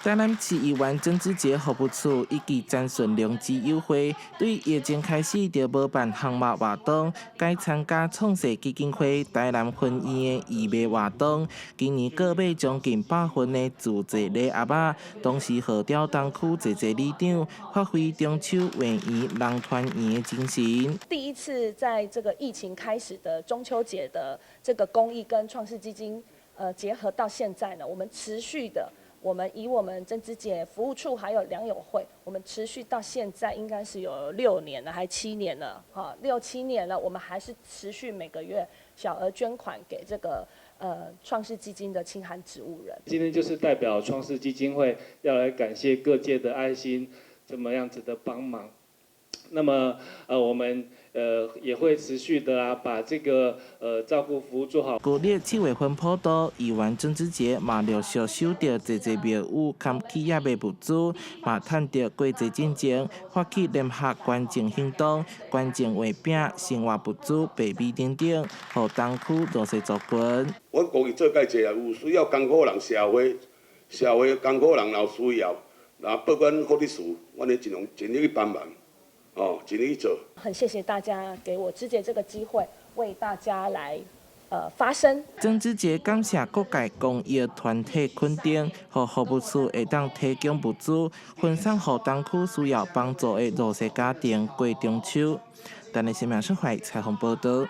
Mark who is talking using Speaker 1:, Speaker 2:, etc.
Speaker 1: 台南市議員曾芷潔服務處以及詹順良之友會，對疫情開始就無辦烘肉活動，改參加創世基金會台南分院的義賣活動。今年購買將近100份的自製禮盒仔，同時號召東區濟濟里長發揮中秋月圓人團圓的精神。
Speaker 2: 第一次在這個疫情開始的中秋節的這個公益跟創世基金，結合到現在呢，我們持續的。我們以我們曾芷潔服務處還有良友會，我們持續到現在應該是有6年了，還7年了，哈，六七年了，我們還是持續每個月小額捐款給這個創世基金的清寒植物人。
Speaker 3: 今天就是代表創世基金會要來感謝各界的愛心，這麼樣子的幫忙。那麼我們也會持續的啊，把這個照顧服務做好。
Speaker 1: 舊曆7月份普渡，議員曾芷潔嘛陸續收到濟濟廟宇含企業的物資，嘛趁著過節進前發起聯合捐贈行動，捐贈月餅、生活物資、白米等等，予東區弱勢族群。
Speaker 4: 阮公益做蓋濟啊，有需要艱苦人社會，社會艱苦人若有需要，若報阮福利處，阮會盡量盡力去幫忙。哦，盡力做。
Speaker 2: 很謝謝大家給我芷潔這個機會，為大家來發聲。
Speaker 1: 曾芷潔感謝各界公益團體肯定，予服務處會當提供物資，分送予東區需要幫助的弱勢家庭過中秋。台南新聞出懷採訪報道。